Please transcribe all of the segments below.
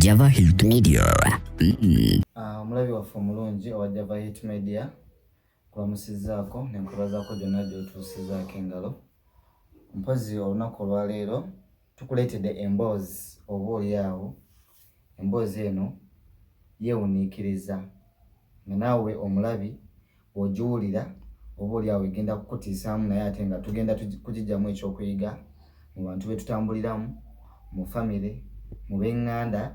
Java Hit Media. Ah, omulabi waffe omulungi owa Java Hit Media, kulamusizaako nenkwebazaako gyonna gy'otuusizaako engalo. Mpozi olunaku olwaleero tukuleetedde emboozi, oba oli awo emboozi eno yeewuniikiriza nga naawe omulabi bw'ogiwulira oba oli awo egenda kukutiisaamu, naye ate nga tugenda kugiggyamu ekyokuyiga mu bantu be tutambuliramu, mu famire, mu b'eŋŋanda,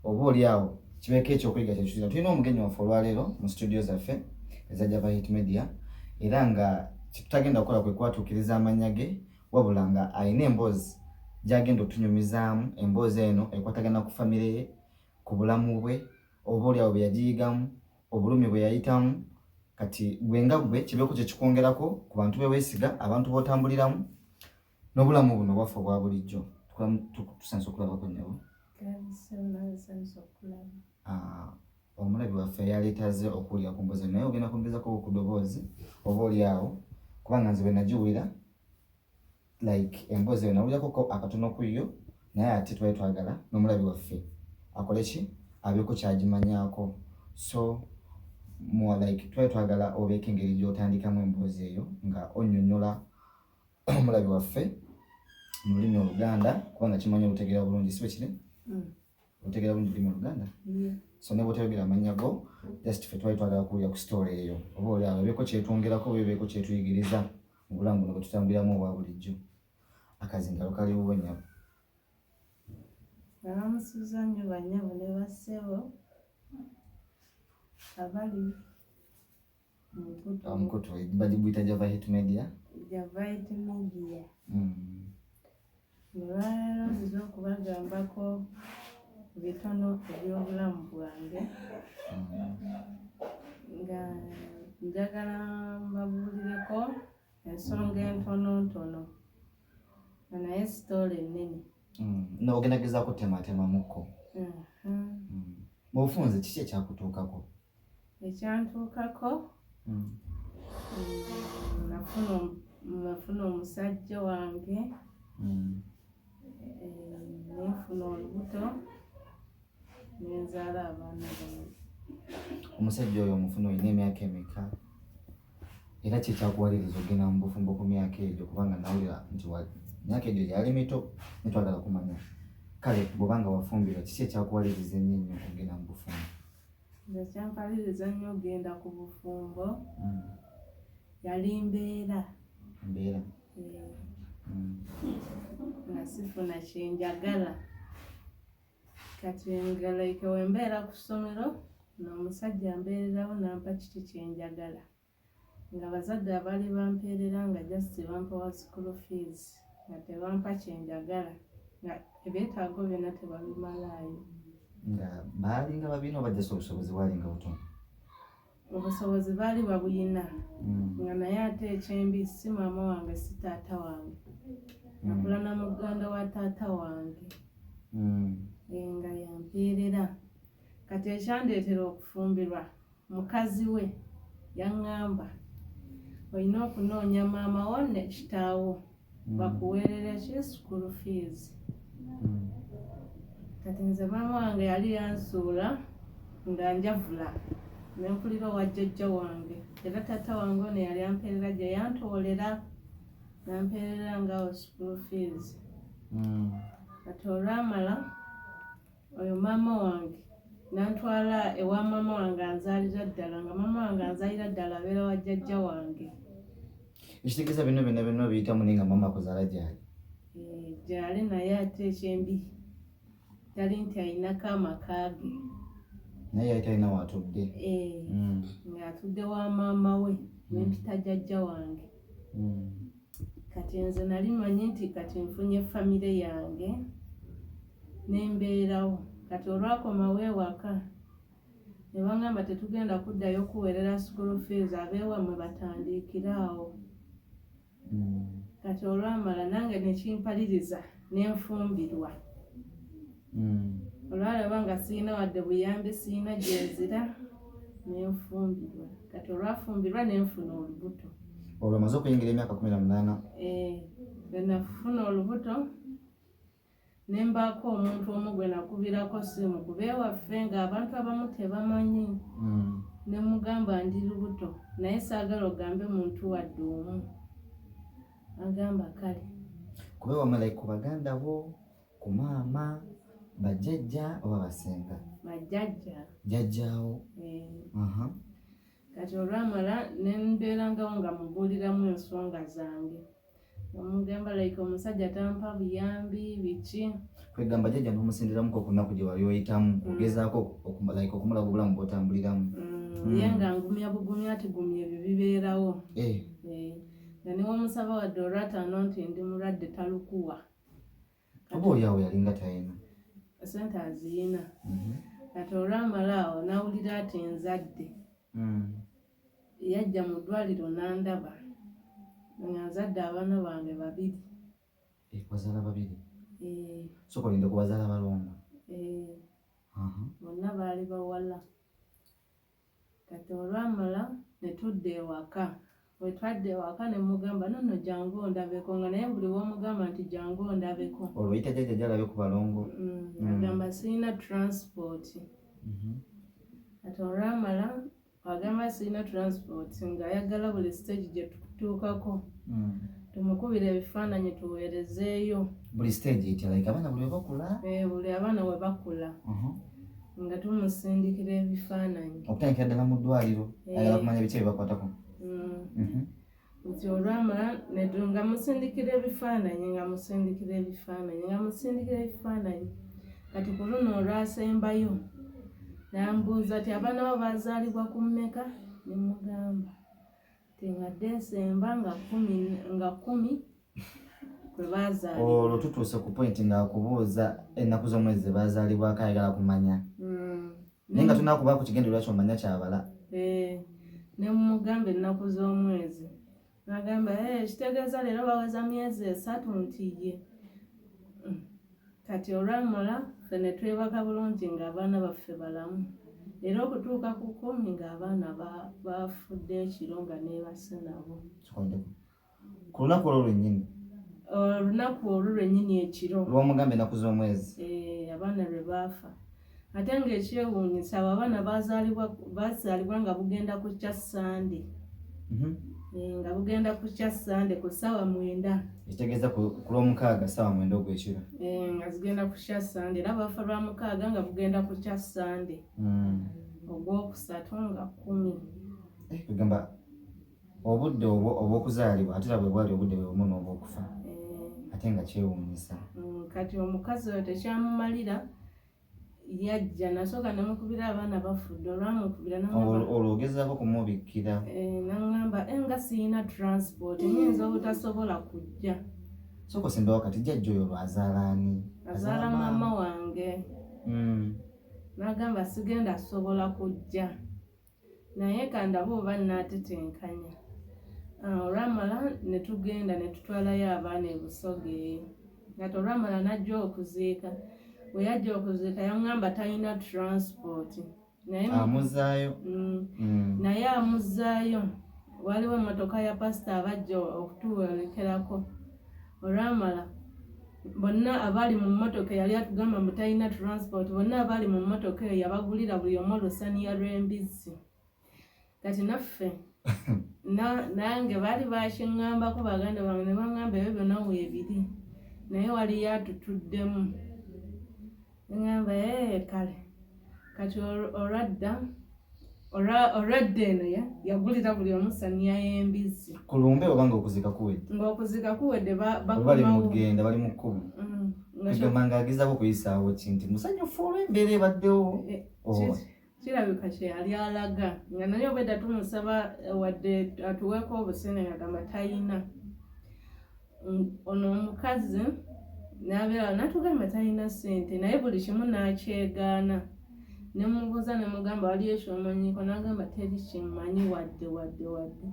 oba oli awo kibeeko ekyokuyiga kyekitulina. Tulina omugenyi waffe olwaleero mu studio zaffe eza Java Hit Media, era nga kyetutagenda kukola kwe kwatuukiriza amannya ge, wabula nga alina emboozi gy'agenda otunyumizaamu. Emboozi eno ekwatagana ku famire ye, ku bulamu bwe, oba oli awo bwe yagiyigamu, obulumi bwe yayitamu. Kati gwe nga gwe kibeeko kye kikwongerako ku bantu be weesiga, abantu b'otambuliramu, n'obulamu buno bwaffe obwa bulijjo. Tusanyusa okulabako, nnyabo. Ah, omulabi waffe yaleetaze okuwulira ku mboozi, naye ogenda kwongezako ku ddoboozi oba oli awo, kubanga nze bwe nagiwulira, like emboozi eyo nawulirako akatono ku yo, naye ate twali twagala n'omulabi waffe akole ki, abeeko kyagimanyaako. So more like twali twagala obeeko engeri gy'otandikamu emboozi eyo nga onnyonnyola omulabi waffe mu lulimi Oluganda, kubanga kimanyi olutegeera bulungi, si bwe kiri? Olutegeera bulungi olulimi Oluganda. So ne bwotayogera amannya go, just ffe twali twagala kuwulira ku story eyo, oba oli awo ebeeko kyetwongerako oba ebeeko kyetuyigiriza mu bulamu buno bwe tutambuliramu obwa bulijjo. Akazindalo kali wuwo, nnyabo. Nalamusiza nnyo bannyabo ne bassebo abali mukutu. Omukutu bagiguyita Java Hit Media. Java Hit Media. Olwaleero nzize okubagambako bitono ebyobulamu bwange, nga njagala mbabuulireko ensonga entonotono, nga naye story ennene. No, ogenda gezaako tematemamukko. Mu bufunze kiki ekyakutuukako? Ekyantuukako, nafuna omusajja wange, nenfuna olubuto, nenzaala abaana bange. Omusajja oyo omufuna olina emyaka emeka, era kyekyakuwaliriza okugenda mu bufumbo ku myaka egyo? Kubanga nawulira nti myaka egyo gyali mito, netwagala kumanya kale bwobanga wafumbirwa, kiki ekyakuwaliriza ennyo ennyo okugenda mu bufumbo? Nze kyampaliriza nnyo okugenda ku bufumbo yali mbeera. Mbeera. Eh, nga sifuna kyenjagala. Kati nga like wembeera ku ssomero, n'omusajja mbeererawo nampa kiki kyenjagala, nga bazadde abaali bampeerera nga just bampa wa school fees, nga tebampa kyenjagala, nga ebyetaago byonna tebabimalaayo. Nga baalinga babina oba just obusobozi bwalinga butono? Obusobozi baali babuyina, nga naye ate ekyembi si maama wange, si taata wange. Nakula na muganda wa taata wange. Eh, nga yampeerera. Kati ekyandeetera okufumbirwa, mukazi we yaŋŋamba, olina okunoonya maama wo ne kitaawo bakuweerere ki, school fees. Kati nze maama wange yali yansuula nga njavula, nenkulira owa jjajja wange, era taata wange ono yali ampeerera gye yantoolera nampeerera nga awo school fees. Kati olwamala, oyo maama wange nantwala ewa maama wange anzaalira ddala, nga maama wange anzaalira ddala abeera wa jjajja wange. Ekitegeeza bino byonna byonna obiyitamu naye nga maama akuzaala gyali? Eh, gyali, naye ate ekyembi tali nti ayinako amaka ge. Naye yali talina waatudde? Eh, ng'atudde wa maama we wempita jjajja wange. Kati nze nali manyi nti kati nfunye famire yange, nembeerawo. Kati olwakomawo ewaka ne baŋŋamba, tetugenda kuddayo kuweerera school fees, abeewammwe batandiikire awo. Kati olwamala nange nekimpaliriza nenfumbirwa. Olwalaba nga sirina wadde buyambi, sirina gyenzira, nenfumbirwa. Kati olwafumbirwa nenfuna olubuto. Olwo omaze okuyingira emyaka 18? Eh, bwe nafuna olubuto. Ne mbaako omuntu omu gwe nakubirako simu kuba ewaffe ng'abantu abamu tebamanyi. Ne mugamba ndi lubuto naye saagala ogambe muntu wadde omu. Agamba kale. Kuba wamala ku baganda bo, ku maama, bajjajja oba basenga? Bajjajja. Jjajjaawo. Kati olwamala ne mbeerangawo nga mubuuliramu ensonga zange. Omugamba like omusajja tampa buyambi biki. Kwegamba jjajja n'omusindiramuko ku nnaku gye wali oyitamu, ogezaako like okumulaga obulamu bw'otambuliramu. Ye nga ngumya bugumya ati gumya ebyo bibeerawo. Nga ne womusaba wadde olwataano nti ndi mulwadde talukuwa. Oba oli awo yalinga talina. Sente aziyina. Kati olwamala awo n'awulira ati nzadde. Yajja mu ddwaliro n'andaba nga nzadde abaana bange babiri. Wazaala babiri? Sooka olinde, ku bazaala balongo? Bonna baali bawala. Kati olwamala ne tudda ewaka. Bwe twadda ewaka ne mugamba nonno jangu ondabeko, nga naye buli w'omugamba nti jangu ondabeko. Olwo oyita jjajja gy'alabe ku balongo. Agamba sirina transport. Kati olwamala agamba sirina transport ng'ayagala buli stage gye tutuukako tumukubire ebifaananyi tuweerezeeyo. Buli stage etya? Like abaana buli we bakula? Buli abaana we bakula nga tumusindikira ebifaananyi. Okutandikira ddala mu ddwaliro, ayagala kumanya biki ebibakwatako. Nti olwamala nga musindikira ebifaananyi, nga musindikira ebifaananyi, nga musindikira ebifaananyi. Kati ku luno olwasembayo nambuuza ti abaana bo bazaalibwa ku mmeka? Ne mugamba ti nga Desemba nga 10 kwe bazaalibwa. Olwo tutuuse ku point ng'akubuuza ennaku z'omwezi ze bazaalibwako, ayagala kumanya. Naye nga tunakubaako kigendererwa kyomanya kyabala. Ne mugamba ennaku z'omwezi. Nagamba, "Kitegeeza leero baweza myezi 3?" Nti ye. Kati olwamala ffe ne twebaka bulungi ng'abaana baffe balamu, era okutuuka ku 10 ng'abaana bafudde ekiro nga neebase nabo. Kikondeko. Ku lunaku olwo lwennyini? Olunaku olwo lwennyini ekiro. Lwomugamba ennaku z'omwezi? Abaana lwe baafa. Ate ng'ekyewuunyisa, abo abaana bazaalibwa nga bugenda ku kya Sande. Nga bugenda ku kya Sande ku ssaawa 9. Ekitegeeza ku lwomukaaga ssaawa 9 ogw'ekiro. Nga zigenda ku kya Sande, era bafa lwa mukaaga nga bugenda ku kya Sande ogwokusatu nga 10. Kugamba obudde obwo obw'okuzaalibwa ate era bwe bwali obudde bwe bumu n'obwokufa. Ate nga kyewuunyisa. Kati omukazi oyo tekyamumalira, yajja nasooka nemukubira abaana bafudde. Olwamukubira olwo ogezaako kumubikkira. Naŋŋamba, nga siyina transport, nyinza obutasobola kujja." Sooka osembewo, kati jjajja oyo lwazaala ani? Azaala maama wange. N'agamba sigenda sobola kujja, naye kandabe oba naatetenkanya. Olwamala ne tugenda ne tutwalayo abaana e Busoga eyo. Kati olwamala n'ajja okuziika. Bwe yajja okuziika yaŋŋamba talina transport, naye amuzaayo. Naye amuzaayo, waliwo emmotoka ya pasita abajja okutuwerekerako. Olwamala bonna abaali mu mmotoka, yali atugamba mbu talina transport, bonna abaali mu mmotoka eyo yabagulira buli omu olusaniya lw'embizzi. Kati naffe nange baali bakiŋŋambako baganda bange ne baŋŋamba ebyo byonna weebiri, naye waliyo atutuddemu. Neŋŋamba, "Ee, kale." Kati olwadda eno yagulira buli omu saniya y'embizzi. Ku lumbe oba ng'okuziika kuwedde? Ng'okuziika kuwedde, Bali mu bakomawo. Genda bali mu kkubo. Nga Kugamba ng'agezaako kuyisaawo ki nti musanyufu olw'embeera ebaddewo? Oba Kirabika kye yali alaga nga naye obwedda tumusaba wadde atuweeko obusente, ngagamba tayina. Ono omukazi n'abeera n'atugamba talina ssente, naye buli kimu n'akyegaana. Ne mubuuza ne mugamba waliyo ekyomanyiiko? N'agamba teri kimmanyi wadde wadde wadde.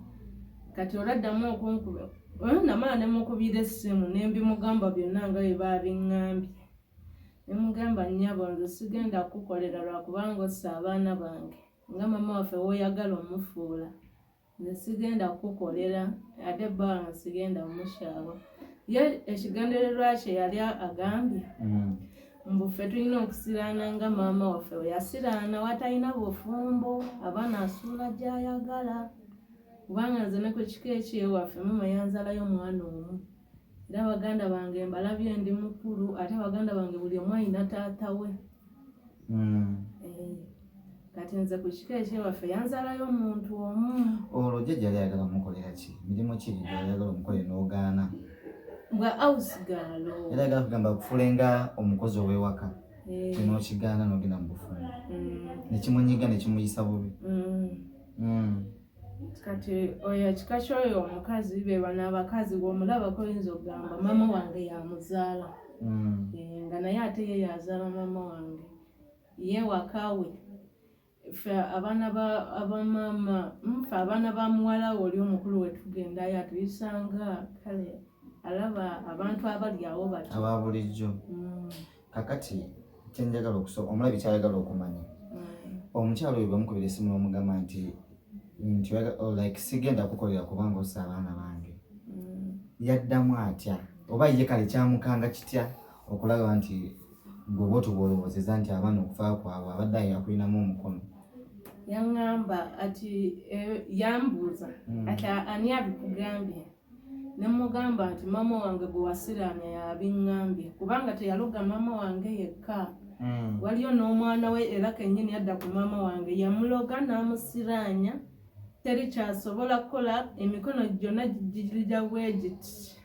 Kati olwaddamu okunkuba, namala ne mukubira essimu ne mbimugamba byonna nga bwe baabiŋŋambye. Ne mugamba, "Nnyabo, nze sigenda kukukolera lwakubanga ossa abaana bange nga maama waffe w'oyagala omufuula. Nze sigenda kukukolera, ate bba wange sigenda mukyawa." Ye ekigendererwa kye yali agambye mbu ffe tulina okusiraana nga maama waffe we yasiraana, watalina bufumbo, abaana asuula gy'ayagala. Kubanga nze ne ku kika ekyewaffe maama yanzalayo mwana omu, era baganda bange mbalabye ndi mukulu, ate baganda bange buli omu alina taata we. Kati nze ku kika ekyewaffe yanzalayo omuntu omu. Olwo jjajja yali ayagala mukolera ki? Mirimu ki gyali ayagala omukole n'ogaana? Bwa house girl. Yali ayagala kugamba akufuule nga omukozi ow'ewaka, n'okigaana n'ogenda mu bufumbo, nekimunyiga nekimuyisa bubi. Kati oyo ekika ky'oyo omukazi be bano abakazi bw'omulabako oyinza okugamba maama wange yamuzaala. Nga naye ate ye yazaala maama wange. Ye wakawe ffe abaana ba abamaama, ffe abaana ba muwala we oli omukulu we tugendayo atuyisanga kale alaba abantu abali awo bati aba bulijjo. Kakati kyenjagala omulabi kyayagala okumanya, omukyalo oyo bamukubira esimu n'omugamba nti oh, like sigenda kukolera kubanga ossa abaana bange, yaddamu atya? Oba ye kale kyamukanga kitya okulaba nti gwe oba otubwolowoozeza nti abaana okufa kwabwe abadde ayo akulinamu omukono? Yaŋŋamba ati yambuuza ati ani abikugambye? Ne mugamba nti maama wange gwe wasiraanya yabiŋŋambye, kubanga teyaloga maama wange yekka, waliyo n'omwana we era kennyini yadda ku maama wange, yamuloga n'amusiraanya, teri kyasobola kukola, emikono gyonna girija bwe giti.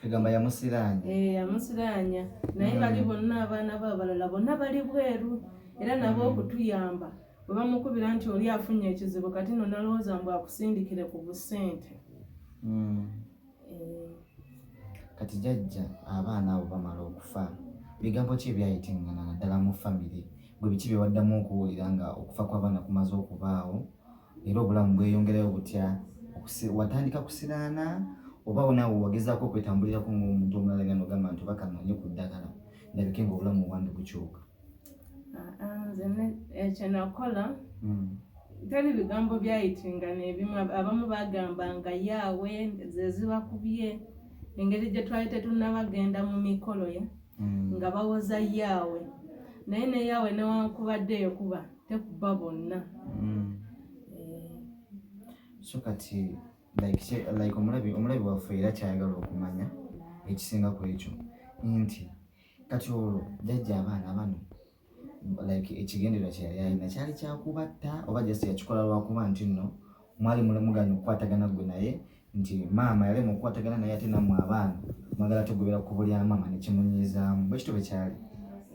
Kegamba yamusiraanya. Eh, yamusiraanya, naye bali bonna abaana be abalala bonna bali bweru, era nabo okutuyamba bwe bamukubira nti oli afunye ekizibu, kati no nalowooza mbu akusindikire ku busente. Eh, Kati jjajja abaana abo bamala okufa, bigambo ki ebyayitiŋŋana naddala mu famire? Gwe biki bye waddamu okuwulira nga okufa kw'abaana kumaze okubaawo, era obulamu bweyongerayo butya? Watandika kusiraana oba naawe wagezaako okwetambulirako ng'omuntu omulala nga nogamba nti oba kanoonye ku ddagala ndabike nga obulamu obwange bukyuka? Ah, nze ekyo nakola teri bigambo byayitingana ebimu, abamu bagambanga yaawe ze zibakubye, engeri gye twali tetunnabagenda mu mikolo ye nga bawoza yaawe, naye ne yaawe newankubadde ekuba tekuba bonna. Eh, So kati like omulabi waffe era kyayagala okumanya ekisinga ku ekyo nti kati olwo jjajja abaana bano like ekigendererwa kye yali alina kyali kyakubatta, oba just yakikola lwakuba nti nno mwali muganya okukwatagana gwe naye, nti maama yalema okukwatagana naye, ate nammwe abaana mwagala tugobera kkubo lya maama nekimunyiizaamu? Bwe kityo bwe kyali?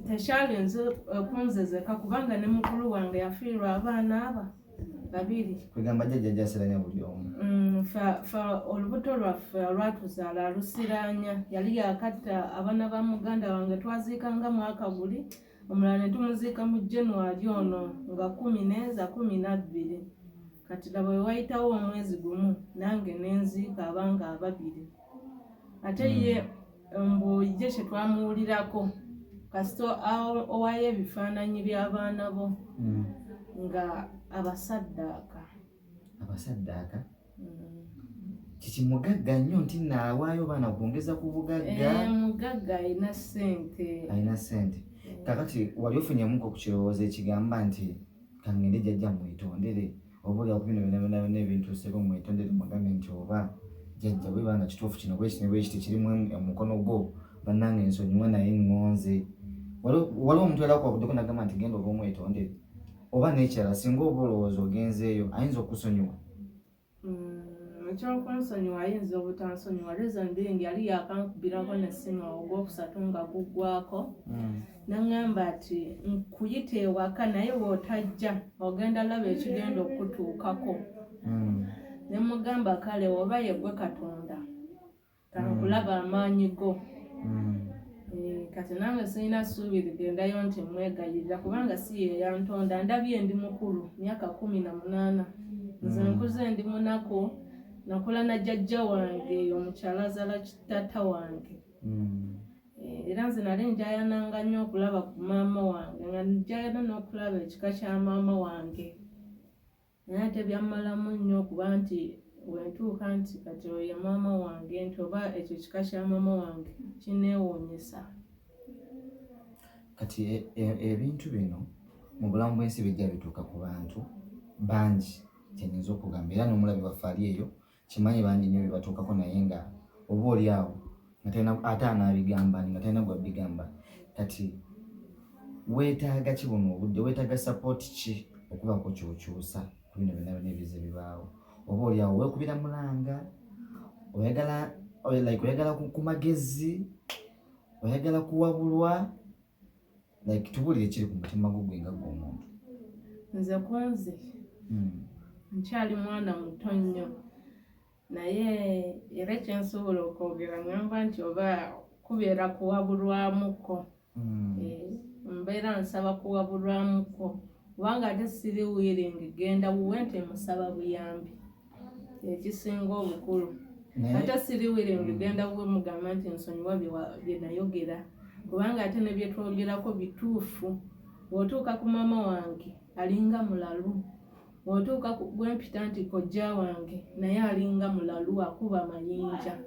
Tekyali nze okunzezeka, kubanga ne mukulu wange yafiirwa abaana aba babiri. Kwegamba jjajja gyasiranya buli omu. Fa olubuto lwaffe olwatuzaala alusiraanya, yali yakatta abaana ba muganda wange, twaziikanga mwaka guli, omulala ne tumuziika mu January ono nga 10 neza 12. Kati laba we wayitawo omwezi gumu nange nenziika abanga ababiri. Ate ye mbu ye kye twamuwulirako, kasito owayo ebifaananyi by'abaana bo nga abasaddaaka. Abasaddaaka? Kiki, mugagga nnyo nti naawaayo baana kwongeza ku bugagga? Eh, mugagga, alina ssente. Alina ssente. Kakati wali ofunyemuko ku kirowoozo ekigamba nti kangende jjajja mwetondere, oba olya ku bino byonna byonna byonna ebintuuseko, mwetondere mugambe nti oba jjajja bweba nga kituufu kino bwekiti bwekiti kirimu omukono gwo, bannange nsonyiwa naye ŋŋonze? Waliwo omuntu yali akwabuddeko nagamba nti genda oba omwetondere, oba n'ekirala singa oba olowooza ogenzeeyo ayinza okusonyiwa? Ekyokunsonyiwa ayinza obutansonyiwa, reason being yali yakankubirako nessimu ogwokusatu nga guggwako, naŋŋamba ati nkuyita ewaka naye bw'otajja ogenda laba ekigenda okutuukako. Ne mugamba kale oba yeggwe Katonda kankulaba amaanyi go. Eh, kati nange sirina ssuubi ligendayo nti mwegayirira, kubanga si ye yantonda. Ndabye ndi mukulu, myaka 18, nze nkuze ndi munaku, nakula na jjajja wange omukyala azaala taata wange. Eh, era nze nali njayananga nnyo okulaba ku maama wange, nga njayana n'okulaba ekika kya maama wange, naye ate byammalamu nnyo okuba nti Bwentuuka nti kati oyo ye maama wange, nti oba ekyo kika kya maama wange, kineewuunyisa. Kati ebintu bino mu bulamu bw'ensi bijja bituuka ku bantu bangi, kyenyinza okugamba, era n'omulabi waffe ali eyo kimanyi bangi nnyo bibatuukako, naye nga oba oli awo nga talina ate anaabigamba, nga talina gwabigamba. Kati weetaaga ki buno obudde? Weetaaga support ki okubaako kyokyusa ku bino byonna byonna ebize bibaawo? Oba oli awo weekubira mulanga, oyagala like oyagala ku magezi, oyagala kuwabulwa, like tubuulire kiri ku mutima gwo gwe nga gwe omuntu. Nze kunze nkyali mwana muto nnyo, naye era ekyensobola okwogera, ngamba nti oba kubeera kuwabulwamuko. Mbeera nsaba kuwabulwamuko, kubanga ate siri willing genda wuwe nti musaba buyambi, ekisinga obukulu. Ate siri willing genda wuwe mugamba nti nsonyiwa bye nayogera, kubanga ate ne byetwogerako bituufu. Bw'otuuka ku maama wange alinga mulalu, bw'otuuka ku gwempita nti kojja wange naye alinga mulalu, akuba mayinja.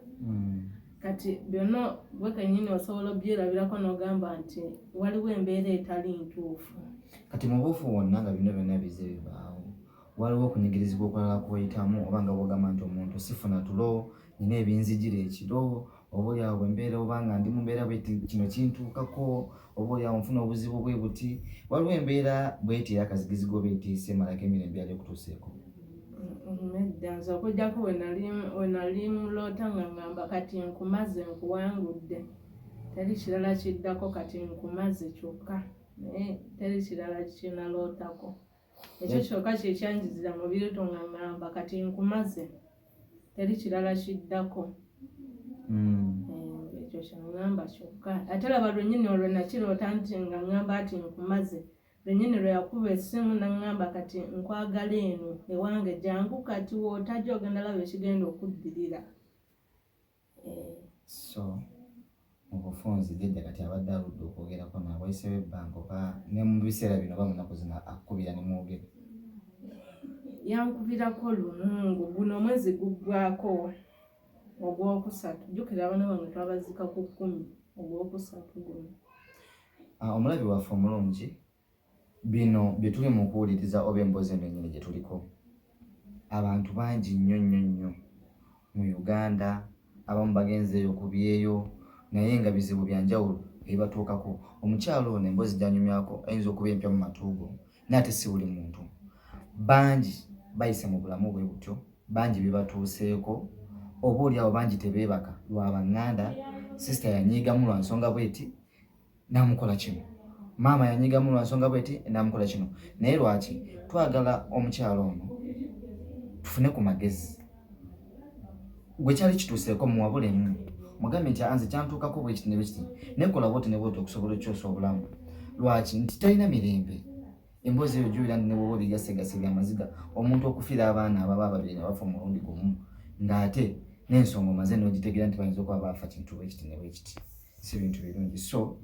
Kati byonna gwe kennyini osobola obyerabirako n'ogamba nti waliwo embeera etali ntuufu. Kati mu buufu wonna nga bino byonna bize bibaawo, waliwo okunyigirizibwa okulala kwoyitamu, oba nga bwogamba nti omuntu sifuna tulo, nina ebinzijira ekiro, oba oliawo bwe mbeera, oba nga ndi mu mbeera bweti kino kintuukako, oba oliawo nfuna obuzibu bwe buti, waliwo embeera bweti eyakazigizigo oba etiisa emalako emirembe yali okutuuseeko? Nedda, nze okujjako we nali muloota nga ngamba kati nkumaze, nkuwangudde, teri kirala kiddako, kati nkumaze kyokka, naye teri kirala kinalootako. Ekyo kyokka kyekyanjizira mu birooto nga ngamba kati nkumaze, teri kirala kiddako. Ekyo kyaŋŋamba kyokka. Ate laba lwennyini olwo nakiroota nti nga ŋŋamba nti nkumaze, lwennyini lwe yakuba essimu naŋŋamba kati nkwagala eno ewange, jangu kati, wootajja ogenda laba ekigenda okuddirira. So mu bufunzi jjajja kati abadde aludde okwogerako naawe, wayiseewo ebbanga, oba ne mu biseera bino oba mu nnaku zino akukubira ne mwogera? Yankubirako lumu, guno omwezi guggwako ogwokusatu. Jjukira abaana bange twabazika ku 10 ogwokusatu guno. Ah, omulabi waffe omulungi, bino bye tuli mu kuwuliriza oba emboozi eno ennyini gye tuliko, abantu bangi nnyo nnyo nnyo mu Uganda, abamu bagenzeeyo ku byeyo, naye nga bizibu bya njawulo ebibatuukako. Omukyalo ono emboozi gy'anyumyako ayinza okuba empya mu matu go, naye ate si buli muntu. Bangi bayise mu bulamu bwe butyo, bangi bibatuuseeko, oba oli awo bangi tebeebaka lwa baŋŋanda. Sister yanyiigamu lwa nsonga bweti n'amukola kino, maama yanyigamu lwa nsonga bweti n'amukola kino. Naye lwaki twagala omukyalo ono tufune ku magezi? Gwe kyali kituuseeko muwabulemu, mugambe nti anze kyantuukako bwekiti ne bwekiti, nekola bwoti ne bwoti okusobola okukyusa obulamu. Lwaki nti talina mirembe? Emboozi eyo gy'owulira nti ne bw'oba obigasegase byamaziga, omuntu okufiira abaana ababa ababiri ne bafa omulundi gumu, ng'ate n'ensonga omaze n'ogitegeera nti bayinza okuba baafa kintu bwekiti ne bwekiti, si bintu birungi. So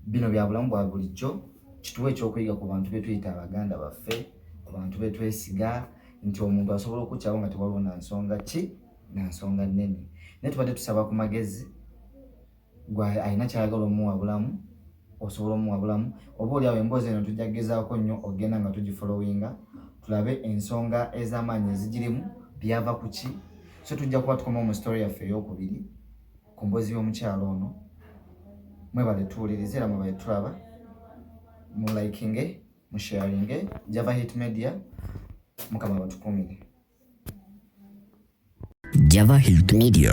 bino bya bulamu bwa bulijjo, kituwa ekyokuyiga ku bantu betuyita abaganda baffe, ku bantu betwesiga, nti omuntu asobola okukyawo nga tewaliwo na nsonga ki na nsonga nnene. Naye tubadde tusaba ku magezi, gwe alina kyayagala omuwabulamu, osobola omuwabulamu, oba oli awo emboozi eno tujja kugezaako nnyo okugenda nga tugifollowinga, tulabe ensonga ez'amaanyi ezigirimu, byava ku ki. So tujja kuba tukomawo mu story yaffe eyokubiri ku mboozi y'omukyalo ono. Mwebale tuwulirize era mwebale tulaba, mulikinge, musharinge Java Hit Media. Mukama batukumire. Java Hit Media.